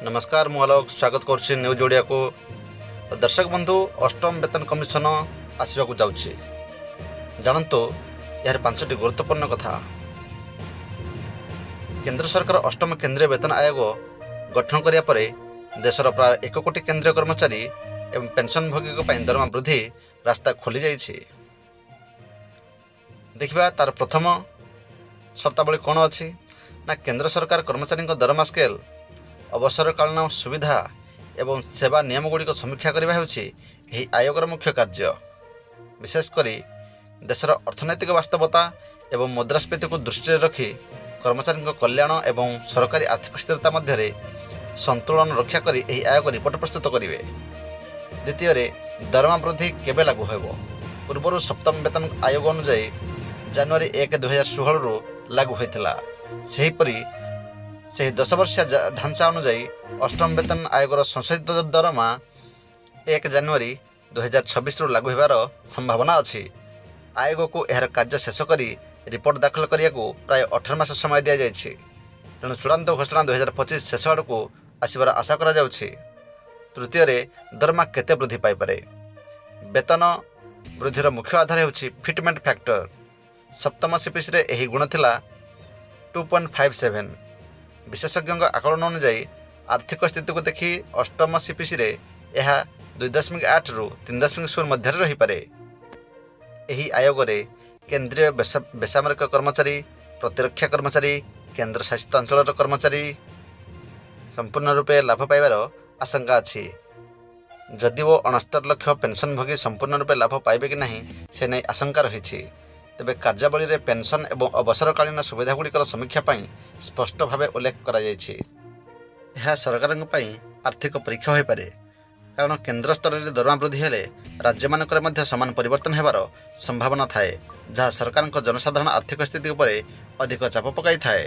ନମସ୍କାର, ମୁଁ ଆଲୋକ, ସ୍ୱାଗତ କରୁଛି ନ୍ୟୁଜ୍ ଓଡ଼ିଆକୁ। ତ ଦର୍ଶକ ବନ୍ଧୁ, ଅଷ୍ଟମ ବେତନ କମିଶନ ଆସିବାକୁ ଯାଉଛି। ଜାଣନ୍ତୁ ଏହାର ପାଞ୍ଚଟି ଗୁରୁତ୍ୱପୂର୍ଣ୍ଣ କଥା। କେନ୍ଦ୍ର ସରକାର ଅଷ୍ଟମ କେନ୍ଦ୍ରୀୟ ବେତନ ଆୟୋଗ ଗଠନ କରିବା ପରେ ଦେଶର ପ୍ରାୟ 1 କୋଟି କେନ୍ଦ୍ରୀୟ କର୍ମଚାରୀ ଏବଂ ପେନ୍ସନଭୋଗୀଙ୍କ ପାଇଁ ଦରମା ବୃଦ୍ଧି ରାସ୍ତା ଖୋଲିଯାଇଛି। ଦେଖିବା ତାର ପ୍ରଥମ ସର୍ତ୍ତାବଳୀ କ'ଣ ଅଛି ନା, କେନ୍ଦ୍ର ସରକାର କର୍ମଚାରୀଙ୍କ ଦରମା ସ୍କେଲ୍, ଅବସରକାଳୀନ ସୁବିଧା ଏବଂ ସେବା ନିୟମଗୁଡ଼ିକ ସମୀକ୍ଷା କରିବା ହେଉଛି ଏହି ଆୟୋଗର ମୁଖ୍ୟ କାର୍ଯ୍ୟ। ବିଶେଷ କରି ଦେଶର ଅର୍ଥନୈତିକ ବାସ୍ତବତା ଏବଂ ମୁଦ୍ରାସ୍ଫୀତିକୁ ଦୃଷ୍ଟିରେ ରଖି କର୍ମଚାରୀଙ୍କ କଲ୍ୟାଣ ଏବଂ ସରକାରୀ ଆର୍ଥିକ ସ୍ଥିରତା ମଧ୍ୟରେ ସନ୍ତୁଳନ ରକ୍ଷା କରି ଏହି ଆୟୋଗ ରିପୋର୍ଟ ପ୍ରସ୍ତୁତ କରିବେ। ଦ୍ୱିତୀୟରେ, ଦରମା ବୃଦ୍ଧି କେବେ ଲାଗୁ ହେବ? ପୂର୍ବରୁ ସପ୍ତମ ବେତନ ଆୟୋଗ ଅନୁଯାୟୀ ଜାନୁଆରୀ 1, 2016ରୁ ଲାଗୁ ହୋଇଥିଲା। ସେହିପରି ସେହି 10 ବର୍ଷିଆ ଢାଞ୍ଚା ଅନୁଯାୟୀ ଅଷ୍ଟମ ବେତନ ଆୟୋଗର ସଂଶୋଧିତ ଦରମା 1 ଜାନୁଆରୀ 2026ରୁ ଲାଗୁ ହେବାର ସମ୍ଭାବନା ଅଛି। ଆୟୋଗକୁ ଏହାର କାର୍ଯ୍ୟ ଶେଷ କରି ରିପୋର୍ଟ ଦାଖଲ କରିବାକୁ ପ୍ରାୟ 18 ମାସ ସମୟ ଦିଆଯାଇଛି। ତେଣୁ ଚୂଡ଼ାନ୍ତ ଘୋଷଣା 2025 ଶେଷ ଆଡ଼କୁ ଆସିବାର ଆଶା କରାଯାଉଛି। ତୃତୀୟରେ, ଦରମା କେତେ ବୃଦ୍ଧି ପାଇପାରେ? ବେତନ ବୃଦ୍ଧିର ମୁଖ୍ୟ ଆଧାର ହେଉଛି ଫିଟମେଣ୍ଟ ଫ୍ୟାକ୍ଟର। ସପ୍ତମ ସିପିସିରେ ଏହି ଗୁଣ ଥିଲା 2.57। ବିଶେଷଜ୍ଞଙ୍କ ଆକଳନ ଅନୁଯାୟୀ ଆର୍ଥିକ ସ୍ଥିତିକୁ ଦେଖି ଅଷ୍ଟମ ସିପିସିରେ ଏହା 2.8ରୁ 3.0 ମଧ୍ୟରେ ରହିପାରେ। ଏହି ଆୟୋଗରେ କେନ୍ଦ୍ରୀୟ ବେସାମରିକ କର୍ମଚାରୀ, ପ୍ରତିରକ୍ଷା କର୍ମଚାରୀ, କେନ୍ଦ୍ରଶାସିତ ଅଞ୍ଚଳର କର୍ମଚାରୀ ସମ୍ପୂର୍ଣ୍ଣ ରୂପେ ଲାଭ ପାଇବାର ଆଶଙ୍କା ଅଛି। ଯଦିଓ 69 ଲକ୍ଷ ପେନ୍ସନଭୋଗୀ ସମ୍ପୂର୍ଣ୍ଣ ରୂପେ ଲାଭ ପାଇବେ କି ନାହିଁ, ସେ ନେଇ ଆଶଙ୍କା ରହିଛି। ତେବେ କାର୍ଯ୍ୟାବଳୀରେ ପେନ୍ସନ୍ ଏବଂ ଅବସରକାଳୀନ ସୁବିଧାଗୁଡ଼ିକର ସମୀକ୍ଷା ପାଇଁ ସ୍ପଷ୍ଟ ଭାବେ ଉଲ୍ଲେଖ କରାଯାଇଛି। ଏହା ସରକାରଙ୍କ ପାଇଁ ଆର୍ଥିକ ପରୀକ୍ଷା ହୋଇପାରେ, କାରଣ କେନ୍ଦ୍ର ସ୍ତରରେ ଦରମା ବୃଦ୍ଧି ହେଲେ ରାଜ୍ୟମାନଙ୍କରେ ମଧ୍ୟ ସମାନ ପରିବର୍ତ୍ତନ ହେବାର ସମ୍ଭାବନା ଥାଏ, ଯାହା ସରକାରଙ୍କ ଜନସାଧାରଣ ଆର୍ଥିକ ସ୍ଥିତି ଉପରେ ଅଧିକ ଚାପ ପକାଇଥାଏ।